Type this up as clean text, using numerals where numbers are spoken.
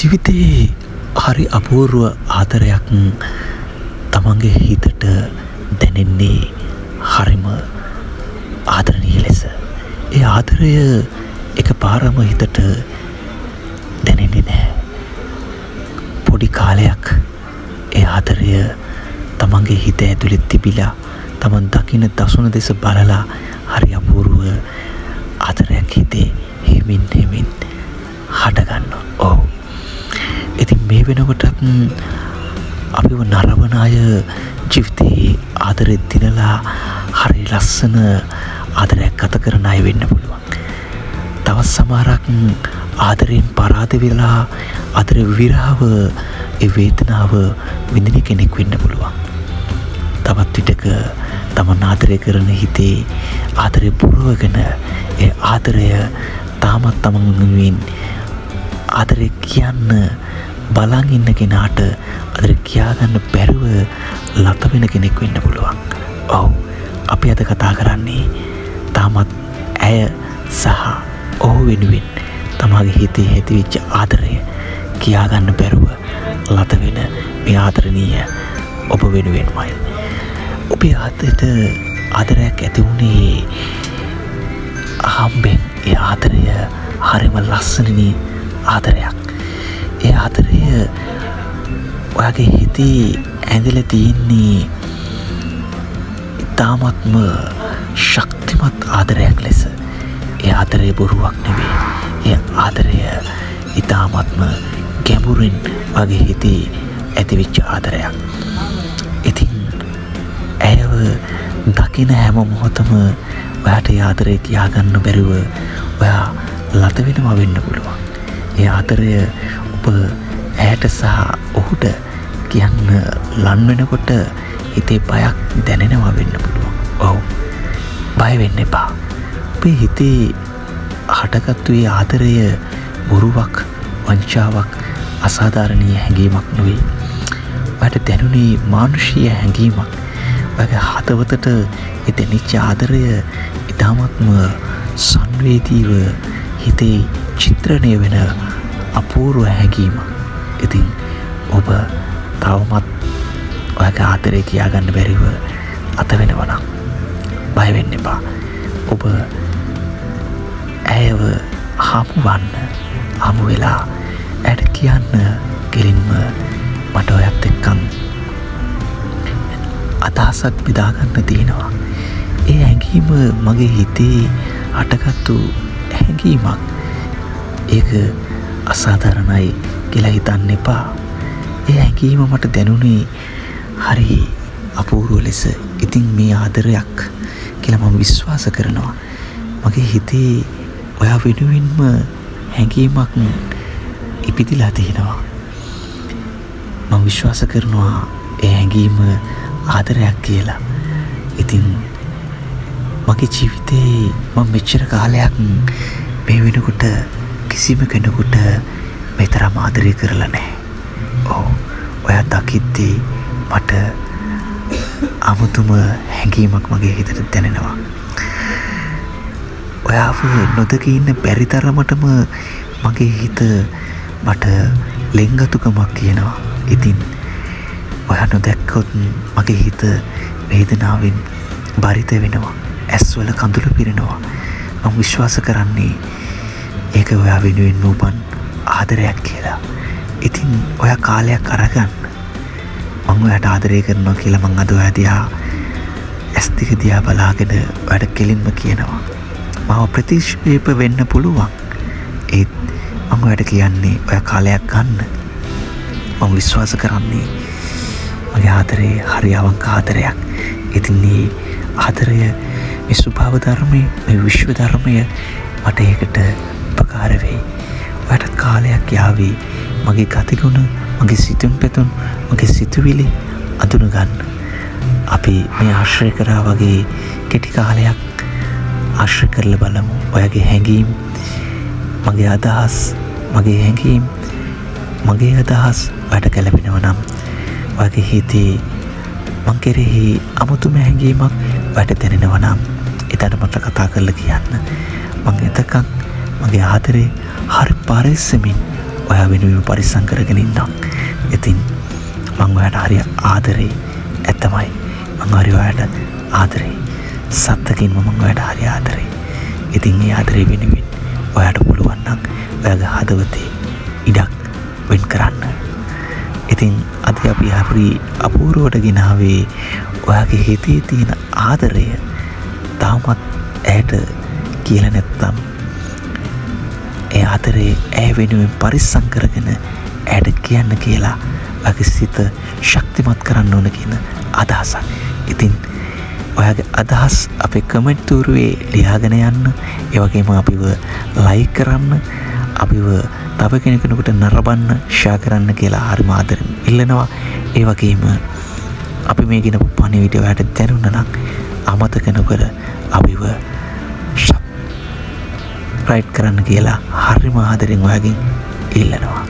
ජීවිතේ හරි අපූර්ව ආදරයක් තමන්ගේ හිතට දැනෙන්නේ හරිම ආදරණීය ලෙස. ඒ ආදරය එක පාරම හිතට දැනෙන්නේ නැහැ. පොඩි කාලයක් ඒ ආදරය තමන්ගේ හිත ඇතුලේ තිබිලා තමන් දකින දසුන දෙස බලලා හරි අපූර්ව ආදරයක් හිතේ හෙමින් හෙමින් හටගන්නවා. ඔව්. ඉතින් මේ වෙනකොටත් අපිව නරඹන අය ජීවිතේ ආදරේ දිනලා හරි ලස්සන ආදරයක් ගත කරන අය වෙන්න පුළුවන්. තවත් සමහරක් ආදරයෙන් පරාද වෙලා ආදරේ විරහව ඒ වේදනාව විඳින කෙනෙක් වෙන්න පුළුවන්. තවත් විටක තමන් ආදරය කරන හිතේ ආදරය පුරවගෙන ඒ ආදරය තාමත් තමන් වෙනුවෙන් ආදරය කියන්න බලන් ඉන්න කෙනාට ආදරය කියාගන්න බැරුව ලත වෙන කෙනෙක් වෙන්න පුළුවන්. ඔව්, අපි අද කතා කරන්නේ තාමත් ඇය සහ ඔහු වෙනුවෙන් තමාගේ හිතේ ඇතිවෙච්ච ආදරය කියාගන්න බැරුව ලත වෙන මේ ආදරණීය ඔබ වෙනුවෙන්මයි. ඔබේ ආදරයට ආදරයක් ඇති වුණේ අහම්බෙන්. ඒ ආදරය හරිම ලස්සනනි ආදරයක්. ඒ ආදරය ඔයාගේ හිතේ ඇඳිලා තියෙන්නේ ඉතාමත්ම ශක්තිමත් ආදරයක් ලෙස. ඒ ආදරය බොරුවක් නෙවෙයි. ඒ ආදරය ඉතාමත්ම ගැඹුරින් ඔයාගේ හිතේ ඇතිවෙච්ච ආදරයක්. ඉතින් ඇයව දකින හැම මොහොතම ඔයාට ඒ ආදරය කියාගන්න බැරුව ඔයා ලත වෙනවා වෙන්න පුළුවන්. ඒ ආදරය ඔබ ඇයට සහ ඔහුට කියන්න ලන් වෙනකොට හිතේ බයක් දැනෙනවා වෙන්න පුළුවන්. ඔව්, බය වෙන්න එපා. ඔබේ හිතේ හටගත්තු ඒ ආදරය බොරුවක්, වංචාවක්, අසාධාරණීය හැඟීමක් නෙවෙයි. ඔයාට දැනුනේ මානුෂීය හැඟීමක්. ඔයාගේ හදවතට ඒ දැනිච්ච ආදරය ඉතාමත්ම සංවේදීව හිතේ චිත්‍රණය වෙන අපූර්ව හැඟීමක්. ඉතින් ඔබ තවමත් ඔයාගේ ආදරය කියාගන්න බැරිව අත වෙනවා නම් බය වෙන්න එපා. ඔබ ඇයව හමුවන්න, හමු වෙලා ඇයට කියන්න කෙලින්ම මට ඔයත් එක්කන් අදහසක් බෙදාගන්න තියෙනවා. ඒ හැඟීම මගේ හිතේ හටගත්තු හැඟීමක්. ඒක අසාධාරණයි කියලා හිතන්න එපා. ඒ හැඟීම මට දැනුනේ හරි අපූර්ව ලෙස. ඉතින් මේ ආදරයක් කියලා මම විශ්වාස කරනවා. මගේ හිතේ ඔයා වෙනුවෙන්ම හැඟීමක් ඉපිදිලා තියෙනවා. මම විශ්වාස කරනවා ඒ හැඟීම ආදරයක් කියලා. ඉතින් මගේ ජීවිතේ මම මෙච්චර කාලයක් මේ වෙනකොට කිසිම කෙනෙකුට මේ තරම් ආදරය කරලා නැහැ. ඔව්, ඔයා දකිද්දී මට අමුතුම හැඟීමක් මගේ හිතට දැනෙනවා. ඔයාව නොදක ඉන්න බැරි තරමටම මගේ හිත මට ලෙන්ගතුකමක් කියනවා. ඉතින් ඔයා නොදැක්කොත් මගේ හිත වේදනාවෙන් බරිත වෙනවා. ඇස්වල කඳුළු පිරෙනවා. මම විශ්වාස කරන්නේ ඒක ඔයා වෙනුවෙන්ම උපන් ආදරයක් කියලා. ඉතින් ඔයා කාලයක් අරගන්න. මං ඔයාට ආදරය කරනවා කියලා මං අද ඔයා දිහා ඇස් දෙක දිහා බලාගෙන ඔයාට කෙලින්ම කියනවා. මාව ප්‍රතික්ෂේප වෙන්න පුළුවන්. ඒත් මං ඔයාට කියන්නේ ඔයා කාලයක් ගන්න. මං විශ්වාස කරන්නේ මගේ ආදරේ හරි අවංක ආදරයක්. ඉතින් මේ ආදරය, මේ ස්වභාව ධර්මය, මේ විශ්ව ධර්මය මට ඒකට උපකාර වෙයි. ඔයාටත් කාලයක් යාවි මගේ ගතිගුණ, මගේ සිතුම් පැතුම්, මගේ සිතුවිලි අඳුනගන්න. අපි මේ ආශ්‍රය කරා වගේ කෙටි කාලයක් ආශ්‍රය කරලා බලමු. ඔයාගේ හැඟීම්, මගේ අදහස්, මගේ හැඟීම්, මගේ අදහස් ඔයාට ගැලපෙනවා නම්, ඔයාගේ හිතේ මං කෙරෙහි අමුතුම හැඟීමක් ඔයාට දැනෙනවා නම් එදාට මට කතා කරලා කියන්න. මං එතකන් මගේ ආදරේ හරි පරිස්සමින් ඔයා වෙනුවෙන් පරිස්සම් කරගෙන ඉන්නම්. ඉතින් මං ඔයාට හරි ආදරේ. ඇත්තමයි, මං හරි ඔයාට ආදරේ. සත්තකින්ම මං ඔයාට හරි ආදරේ. ඉතින් ඒ ආදරේ වෙනුවෙන් ඔයාට පුළුවන් නම් ඔයාගේ හදවතේ ඉඩක් වෙන් කරන්න. ඉතින් අද අපි හරි අපූර්වට ගෙනාවේ ඔයාගේ හිතේ තියෙන ආදරය තාමත් ඇයට කියලා නැත්තම් ඒ ආදරේ ඇය වෙනුවෙන් පරිස්සම් කරගෙන ඇයට කියන්න කියලා ඔයාගේ සිත ශක්තිමත් කරන්න ඕන කියන අදහසක්. ඉතින් ඔයාගේ අදහස් අපේ කමෙන්ට් තූරුවේ ලියාගෙන යන්න. ඒ වගේම අපිව ලයික් කරන්න, අපිව තව කෙනෙකුට නරඹන්න, ෂෙයා කරන්න කියලා හරිම ආදරෙන් ඉල්ලනවා. ඒ වගේම අපි මේ ගෙනපු පණිවිඩය ඔයාට දැනුණා නම් අමතක නොකර අපිව සබ්ස්ක්‍රයිබ් කරන්න කියලා හරිම ආදරෙන් ඔයාගෙන් ඉල්ලනවා.